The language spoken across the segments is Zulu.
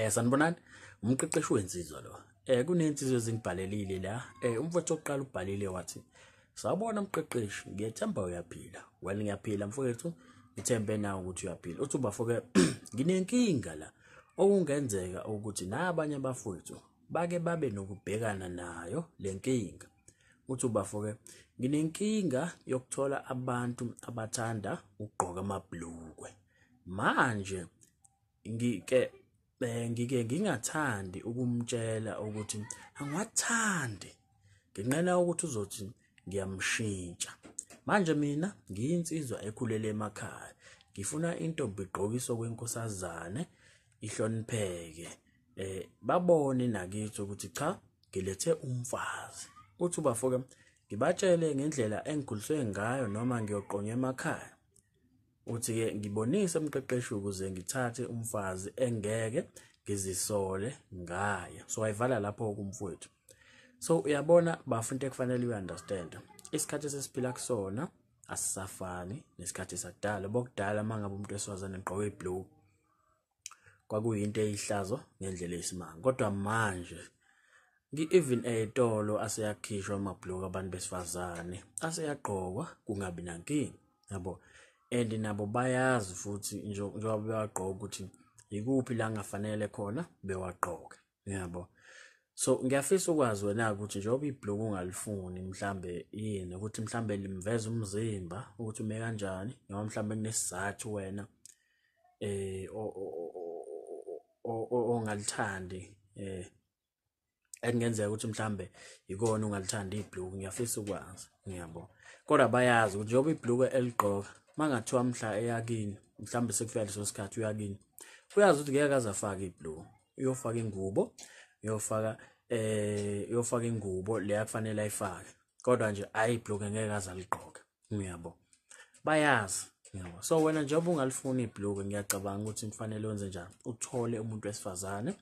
Sanibonani, umqeqeshi wensizwa lo. Kunensizwa ezingibhalelile la. Umfowethu oqala ubhalile wathi, "Sawubona mqeqeshi, ngiyethemba uyaphila." Well, ngiyaphila mfowethu, ngithembe nawe ukuthi uyaphila. Uthi ubafo-ke nginenkinga la okungenzeka ukuthi nabanye abafowethu bake babe nokubhekana nayo le nkinga. Uthi ubafo-ke nginenkinga yokuthola abantu abathanda ukugqoka amabhlukwe. Manje ngike ngike ngingathandi ukumtshela ukuthi angiwathandi, nginqena ukuthi uzothi ngiyamshintsha. Manje mina ngiyinsizwa ekhulele emakhaya, ngifuna intombi igqokiswe kwenkosazane, ihlonipheke, babone nakithi ukuthi cha, ngilethe umfazi. Uthi ubafo-ke ngibatshele ngendlela engikhuliswe ngayo noma ngiyoqonywa emakhaya. Uthi-ke ngibonise umqeqeshi ukuze ngithathe umfazi engeke ngizisole ngaye. So wayivala lapho-ke umfowethu. So uyabona bafo, into ekufanele uyi-understand, isikhathi esesiphila kusona asisafani nesikhathi sakudala. Bokudala uma ngabe umuntu wesifazane egqoke ibhulukwe kwakuyinto eyihlazo ngendlela eyisimanga, kodwa manje even ey'tolo aseyakhishwa amabhulukwe abantu besifazane, aseyagqokwa kungabi nankinga, yabo. And nabo bayazi futhi njengoba bewagqoka ukuthi ikuphi la kungafanele khona bewagqoke, yabo. So ngiyafisa ukwazi wena ukuthi njengoba ibhulukwe ungalifuni, mhlambe yini ukuthi mhlambe limveza umzimba ukuthi ume kanjani, noma mhlambe kunesizathu wena ongalithandi, ekungenzeka ukuthi mhlambe ikona ungalithandi ibhulukwe. Ngiyafisa ukwazi, ngiyabo. Kodwa bayazi ukuthi njengoba ibhulukwe eligqoka, mangathiwa mhla eyakini, mhlambe sekufika leso sikhathi uyakini, uyazi ukuthi ngeke aze afake ibhulukwe, uyofaka ingubo, uyofaka uyofaka ingubo le akufanele ayifake, kodwa nje ayi ibhulukwe ngeke aze aligqoke, ngiyabo. Bayazi, ngiyabo. So wena njengoba ungalifuni ibhulukwe, ngiyacabanga ukuthi kufanele wenze njani, uthole umuntu wesifazane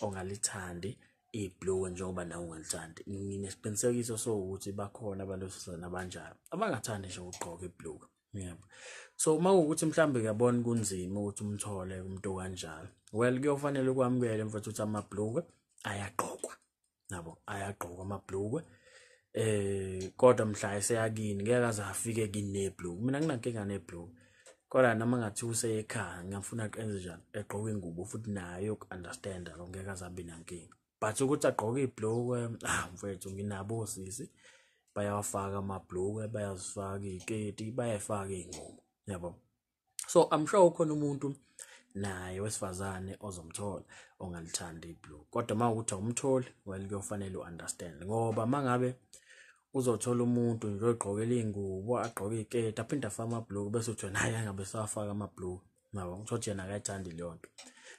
ongalithandi ibhulukwe njengoba nawe ungalithandi. Nginesiqinisekiso sokuthi bakhona abantu besifazane abanjalo abangathandi nje ukugqoka ibhulukwe, yebo. So uma kuwukuthi mhlawumbe uyabona kunzima ukuthi umthole umuntu okanjalo, well, kuyofanele ukwamukele mfowethu ukuthi amabhulukwe ayagqokwa, nabo ayagqokwa amabhulukwe, kodwa mhla eseyakini ngeke aze afike kini nebhulukwe. Mina nginankinga nebhulukwe, kodwa noma ngathi useyekhaya ngiyamfuna enze njani, egqoke ingubo futhi naye yoku-understand-a lo, ngeke aze abe nankinga. But ukuthi agqoke ibhulukwe, ah mfowethu, nginabo osisi bayawafaka amabhulukwe, bayazifaka iy'keti, bayayifaka iy'ngubo, yabo. So I'm sure ukhona umuntu naye wesifazane ozomthola ongalithandi ibhulukwe, kodwa uma ukuthi awumtholi, well, kuyofanele u-understand, ngoba uma ngabe uzothola umuntu nje ogqokela iy'ngubo, agqoke iy'keti, aphinde afake amabhulukwe, bese uthi wena hhayi, angabe sewafaka amabhulukwe, yabo, uthole ukuthi yena akayithandi leyo nto,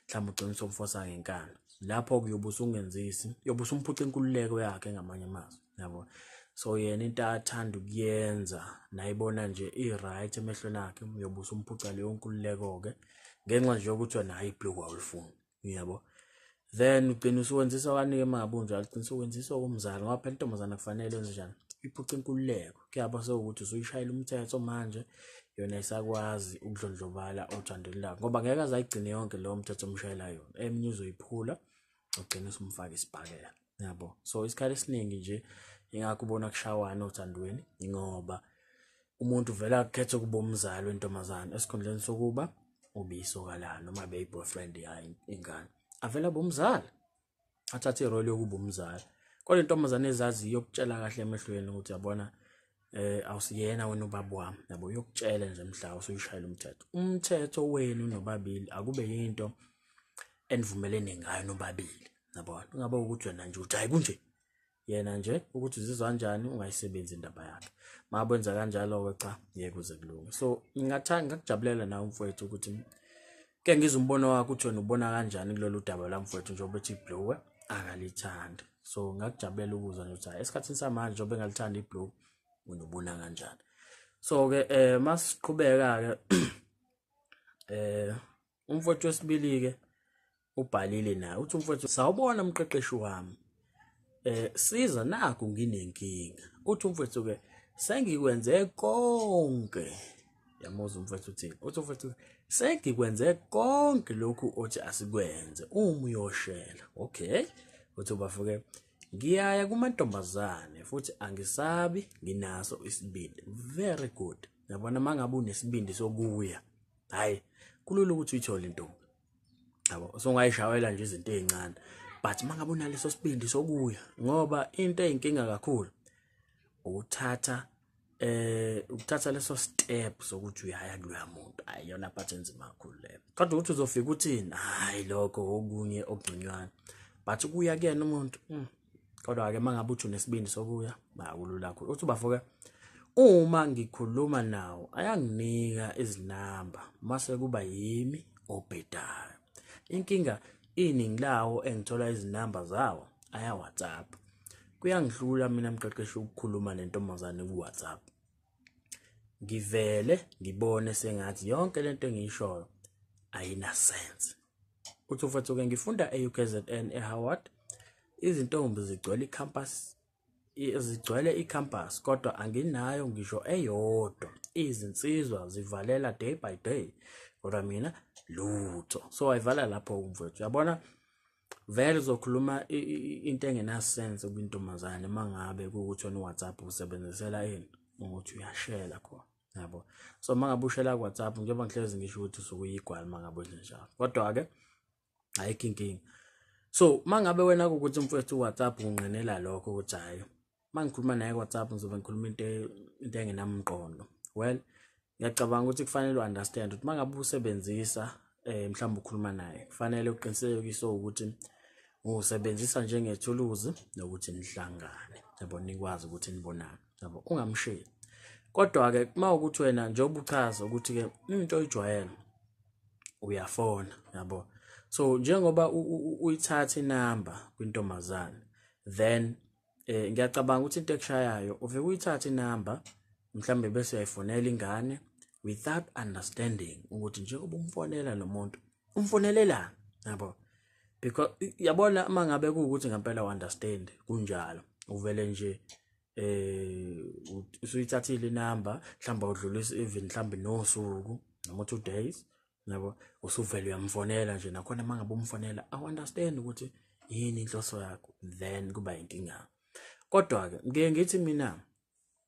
mhlawumbe ugcine usumfosa ngenkani. Lapho kuyobe usungenzisi, uyobe usumphuca inkululeko yakhe ngamanye amazwi, yabo. So yena into athanda ukuyenza nayibona nje i-right emehlweni akhe, uyobe usumphuca leyo nkululeko-ke ngenxa nje yokuthi wena hhayi ibhulukwe awulifuni, uyabo. Then ugcina usuwenzisa kanike uma ngabe unjalo, ugcina usuwenzisa okomzali, ngoba phela intombazane kufanele yenze njani, iphuce inkululeko. Kuyaba sewukuthi usuyishayela umthetho manje, yona ayisakwazi ukudlondlobala othandweni lakho, ngoba ngeke aze ayigcine yonke leyo mthetho omshayela yona, eminye uzoyiphula, ugcine usumfaka isibhakela, yabo. So isikhathi esiningi nje ingakho ubona kushawana othandweni, ngoba umuntu vele akhethe ukuba umzali wentombazane esikhundleni sokuba ubiyisoka layo noma abe i-boyfriend yayo ingane, avele abe umzali, athathe i-role yokuba umzali. Kodwa intombazane ezaziyo iyokutshela kahle emehlweni ukuthi yabona, awusiyena wena ubaba wami, yabo, uyokutshela nje mhla usuyishayela umthetho. Umthetho wenu nobabili akube yinto enivumelene ngayo nobabili, yabona. Ungabe ukuthi wena nje uthi hayi kunje, yena nje ukuthi uzizwa kanjani, ungayisebenzi indaba yakhe. Uma wenza kanjalo-ke, cha, ngeke kuze kulunge. So ngingathanda, ngingakujabulela nawe mfowethu ukuthi ke ngizwe umbono wakho ukuthi wena ubona kanjani kulolu daba la mfowethu, njengoba ethi ibhulukwe akalithandi. So ngakujabulela ukuzwa nje ukuthi hhayi, esikhathini samanje njengoba engalithandi ibhulukwe, wena ubona kanjani. So-ke masiqhubeka-ke, umfowethu wesibili-ke ubhalile naye, uthi umfowethu, "Sawubona mqeqeshi wami, siza nakhu nginenkinga." Uthi umfowethu ke sengikwenze konke. Yamuzwa umfethu uthini? Uthi umfethu sengikwenze konke lokhu othi asikwenze uma uyoshela. Okay, uthi ubafo-ke ngiyaya kumantombazane futhi angisabi, nginaso isibindi. Very good. Yabona uma ngabe unesibindi sokuya, hhayi kulula ukuthi uyithole intombi. Yabo, usungayishayela nje izinto ey'ncane, but uma ngabe unaleso sibindi sokuya, ngoba into eyinkinga kakhulu ukuthatha ukuthatha leso step sokuthi uyaya kuloya muntu. Hayi, iyona part enzima kakhulu leyo. Kodwa ukuthi uzofika uthini, hayi lokho okunye okugcinywana, but ukuya kuyena umuntu. Kodwa-ke uma ngabe uthi unesibindi sokuya, akulula kakhulu. Uthi ubafo-ke uma ngikhuluma nawo ayanginika izinamba, mase kuba yimi obhedayo. Inkinga iningi lawo engithola izinamba zawo aya WhatsApp. Kuyangihlula mina mqeqeshi ukukhuluma nentombazane ku-WhatsApp. Ngivele ngibone sengathi yonke lento engiyishoyo ayina sense. Uthi mfethu-ke ngifunda e-UKZN eHoward. Izintombi zigcwele i-campus, zigcwele i-campus, kodwa anginayo ngisho eyodwa. Izinsizwa zivalela day by day, kodwa mina lutho. So wayivala lapho umfethu. Uyabona vele uzokhuluma into engenasense kwintombazane uma ngabe kuwukuthi wena u-WhatsApp usebenzisela ini, ukuthi uyashela khona, yabo. So uma ngabe ushela ku-WhatsApp, njengoba ngihlezi ngisho ukuthi usuke uyigwala uma ngabe wenze njalo, kodwa-ke ayikho inkinga. So uma ngabe wena kuwukuthi mfethu u-WhatsApp unqenela lokho ukuthi hhayi uma ngikhuluma naye ku-WhatsApp ngizobe ngikhuluma into engenamqondo, well ngiyacabanga ukuthi kufanele u-understand ukuthi uma ngabe usebenzisa mhlawumbe ukhuluma naye, kufanele uqinisekise ukuthi usebenzisa njengethuluzi nokuthi nihlangane, yabo, nikwazi ukuthi nibonane, yabo, ungamsheli. Kodwa-ke uma ukuthi wena njengoba uchaza ukuthi-ke into oyijwayele uyafona, yabo, so njengoba uyithatha inamba kwintombazane, then ngiyacabanga ukuthi into ekushayayo uvike uyithathe inamba mhlambe bese uyayifonela ingane without understanding ukuthi njengoba umfonela lo muntu umfonelelani, yabo. Because yabona uma ngabe kuwukuthi ngempela u-understand kunjalo, uvele nje usuyithathile inamba, mhlawumbe awudlulisi even mhlawumbe nosuku noma 2 days, yabo, usuvele uyamfonela nje. Nakhona uma ngabe umfonela awu-understand ukuthi yini inhloso yakho, then kuba inkinga. Kodwa-ke ngiye ngithi mina,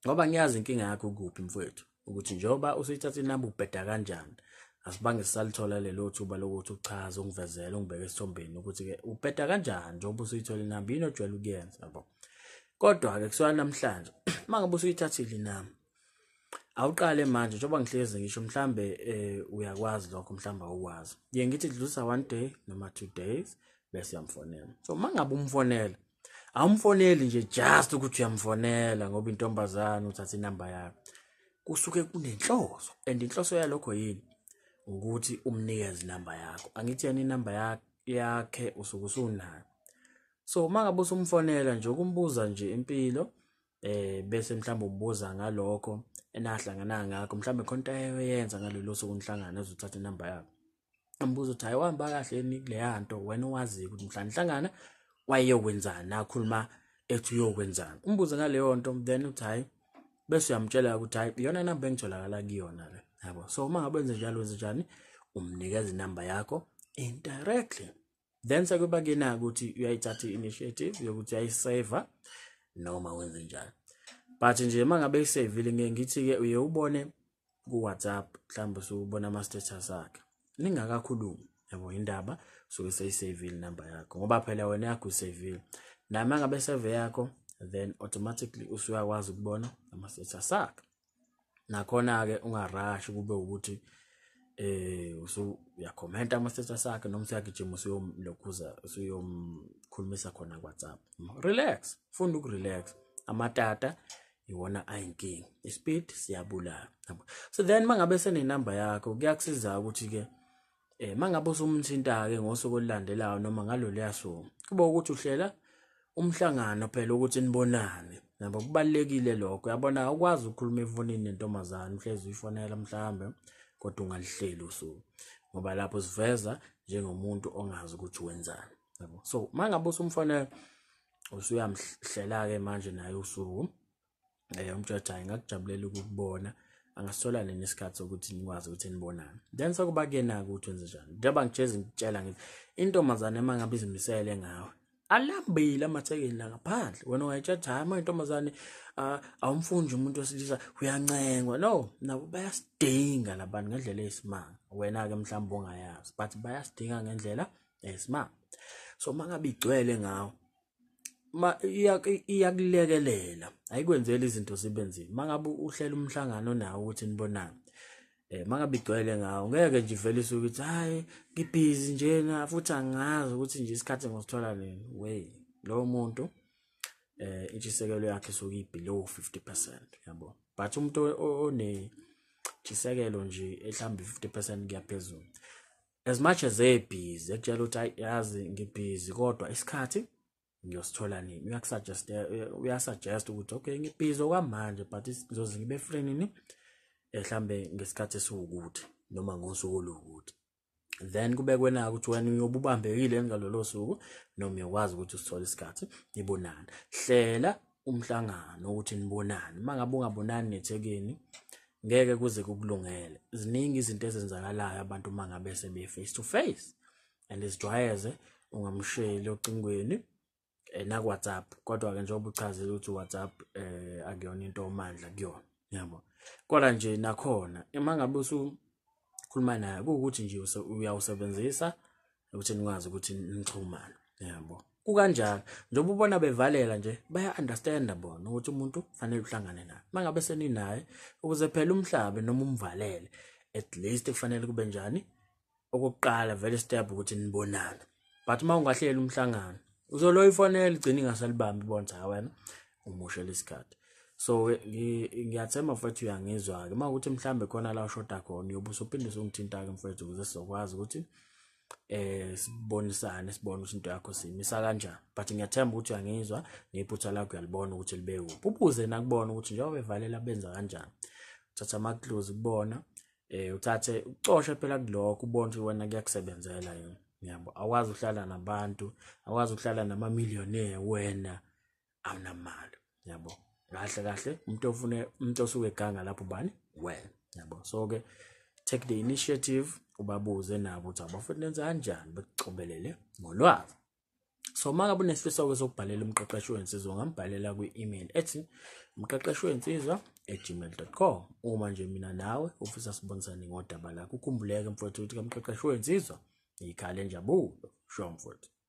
ngoba ngiyazi inkinga yakho kuphi mfowethu, ukuthi njengoba usuyithatha inamba ubheda kanjani, asibange sisalithola lelo thuba lokuthi uchaze, ungivezele, ungibeke esithombeni ukuthi-ke ubheda kanjani njengoba usuyithola inamba, yini ojwayele ukuyenza, yabo. Kodwa-ke kusuka namhlanje uma ngabe usuyithathile inamba, awuqale manje njengoba ngihlezi ngisho mhlambe uyakwazi lokho, mhlambe awukwazi. Ngiye ngithi dlulisa 1 day noma 2 days bese uyamfonela. So uma ngabe umfonela, awumfoneli nje just ukuthi uyamfonela ngoba intombazane uthatha inamba yakho. Kusuke kunenhloso, and inhloso yalokho yini? Ukuthi umnikeze inamba yakho. Angithi yena inamba yakhe usuke usunayo. So uma ngabe usumfonela nje ukumbuza nje impilo, bese mhlawumbe umbuza ngalokho enahlangana ngakho, mhlawumbe khona into ayoyenza ngalelo suku nihlangana ezothatha inamba yakho. Umbuzo uthi hayi wahamba kahle yini kuleya nto wena owaziyo ukuthi mhla nihlangana wayeyokwenzani, nakhuluma ethi uyokwenzani. Umbuze ngaleyo nto, then uthi hayi, bese uyamtshela ukuthi hayi iyona namba engitholakala kuyona le, yabo. So uma ngabe wenze njalo, wenze njani? Umnikeza inamba yakho indirectly. Then sekuba kuyena ukuthi uyayithatha i-initiative yokuthi uyayiseva noma wenze njani. But nje uma ngabe isevile, ngiye ngithi-ke uye ubone ku-WhatsApp mhlawumbe usubona ama-status akhe ningakakhulumi, yabo, indaba suke seyisevile inamba yakho, ngoba phela wena yakho usevile. Noma ngabe seve yakho, then automatically usuyakwazi ukubona ama-status akhe. Nakhona-ke ungarashi kube ukuthi usuyakhomenta ama-status akhe noma usuyagijima usuyomlokhuza usuyomkhulumisa khona ku-WhatsApp. Relax, funda ukurelax. Amatata iwona ayinkinga, ispeed siyabulala, yabo. So then mangabe senenamba yakho kuyakusiza ukuthi-ke mangabe usumthinta-ke ngosuku olulandelayo noma ngaloluya suku, kuba ukuthi uhlela umhlangano phela ukuthi nibonane, yabo. Kubalulekile lokho, uyabona. Awukwazi ukukhuluma efonini nentombazane uhlezi uyifonela mhlambe, kodwa ungalihleli usuku, ngoba lapho siveza njengomuntu ongazi ukuthi wenzani, yabo. So mangabe usumfonela usuyamhlela-ke manje naye usuku, umtshela ukuthi hayi ngakujabulela ukukubona Angasithola nini isikhathi sokuthi nikwazi ukuthi nibonane? Then sekuba kuyena-ke ukuthi wenze njani. Njengoba ngijezi ngikutshela ngithi intombazane uma ngabe izimisele ngawe alambile amathekeni la ngaphandle, wena ungayitshela ukuthi hhayi, uma intombazane awumfundi nje umuntu wesilisa uyancengwa. No, nabo bayasidinga labantu ngendlela eyisimanga. Wena-ke mhlawumbe ongayazi, but bayasidinga ngendlela eyisimanga. So uma ngabe igcwele ngawe, ma iyakulekelela, ayikwenzeli izinto zibe nzima. Uma ngabe uhlela umhlangano nawe ukuthi nibonane, uma ngabe igcwele ngawo, ngeke nje ivele isuke ukuthi hhayi ngibhizi njena futhi angazi ukuthi nje isikhathi ngosithola nini. We lowo muntu intshisekelo yakhe isuke i-below 50%, yabo. But umuntu onentshisekelo nje mhlawumbe 50% kuya phezulu, as much as ebhizi ekutshela ukuthi hayi yazi ngibhizi kodwa isikhathi ngiyosithola nini, uyakusuggest, uyasuggest ukuthi okay ngibhizi okwamanje but ngizoze ngibe free nini, mhlambe ngesikhathi esiwukuthi noma ngosuku oluwukuthi. Then kube kwena ukuthi wena uyobe ubambekile ngalolo suku noma uyokwazi ukuthi usithole isikhathi nibonane. Hlela umhlangano ukuthi nibonane. Uma ngabe ungabonani nethekeni ngeke kuze kukulungele. Ziningi izinto ezenzakalayo abantu uma ngabe sebe face to face, and izijwayeze ungamsheli ocingweni naku-WhatsApp. Kodwa-ke njengoba uchazile ukuthi u-WhatsApp akuyona into omandla kuyona, yabo. Kodwa nje nakhona uma ngabe usukhuluma naye kuwukuthi nje uyawusebenzisa ukuthi nikwazi ukuthi nixhumane, yabo. Kukanjalo njengoba ubona bevalela nje, baya-understanda bona ukuthi umuntu kufanele uhlangane naye. Uma ngabe seninaye ukuze phela umhlabe noma umvalele, at least kufanele kube njani? Okokuqala vele step ukuthi nibonane. But uma ungahleli umhlangano uzolo ifonela igcina ingasalibambi, ibona ukuthi wena umushela isikhathi. So ngiyathemba mfowethu uyangizwa-ke. Uma ukuthi mhlambe khona la ushoda khona, uyobe usuphinde usungithinta-ke mfowethu ukuze sizokwazi ukuthi sibonisane, sibone ukuthi into yakho siyimisa kanjani. But ngiyathemba ukuthi uyangizwa, nephutha lakho uyalibona ukuthi libe kuphi. Ubuze nakubona ukuthi njengoba bevalela benza kanjani. Uthatha ama-clues kubona, uthathe ucoshe phela kulokho ubone ukuthi wena kuyakusebenzela yini. Yabo, awukwazi ukuhlala nabantu, awukwazi ukuhlala nama-millionaire wena awunamali, yabo. Kahle kahle umuntu ofune umuntu osuke eganga lapho ubani? Wena, yabo. So ke take the initiative, ubabuze nabo ukuthi abafuna nenza kanjani, bekucobelele ngolwazi. So uma ngabe unesifiso-ke sokubhalela umqeqeshi wensizwa, ungambhalela kwi-email ethi umqeqeshi wensizwa@gmail.com. Uma nje mina nawe ufisa sibonisane ngodaba lakho, ukhumbuleke mfowethu ukuthi kamqeqeshi wensizwa ikhala enjabulo. Sho mfowethu.